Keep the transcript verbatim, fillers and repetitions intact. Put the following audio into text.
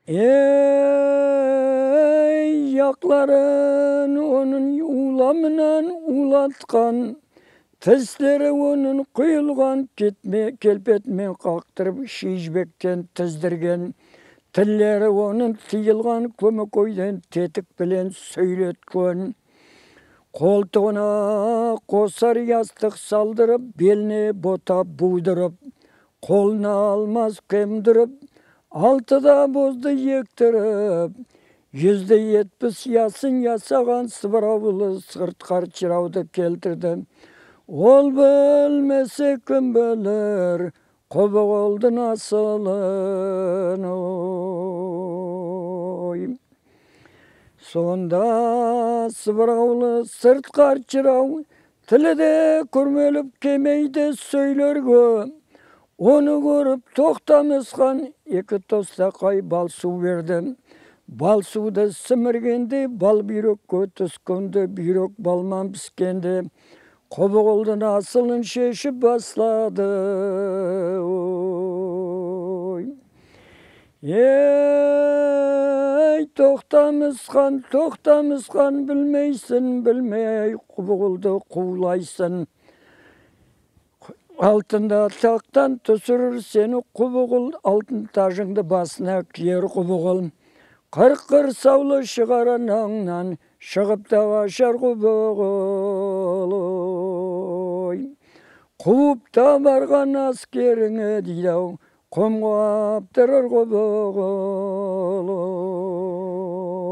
Эй, якларын онынъ увла ман увлаткан, тислери онынъ куйылган, кетме, келпет мен кактырып, шийижбектен тиздирген, тиллери онынъ тыйылган, коьмекейден тетик пилен соьйлеткен. Колтыгына косар ястык салдырып, белине бота бувдырып, колына алмас куьмдирип, алты да бозды эктирип, юз де етпис ясын ясаган сыбыравлы сырткар чыравды келтирди. Ол билмесе, ким билир Кубыкулдынъ асылын, ой. Сонда сыбыравлы сырткар чырав тили де куьрмелип кемейди соьйлерге. Оны коьрип Токтамыс хан эки тостакай бал сув берди. Бал сувды симиргенде, бал буйрекке туьскенде, буйрек бал ман пискенде, Кубыкулдынъ асылын шешип баслады. Ой. Эй, Токтамыс хан, Токтамыс хан, билмейсинъ, билмей Кубыкулды кувлайсынъ. Алтын да тактан туьсирер сени Кубыкул, алтын тажынъды басына киер Кубыкул. Кырк кырсавлы шыгарар анънан, шыгып та кашар Кубыкул, ой. Кувып та барган аскеринъе, дейди-ав, кум каптырар Кубыкул, ой.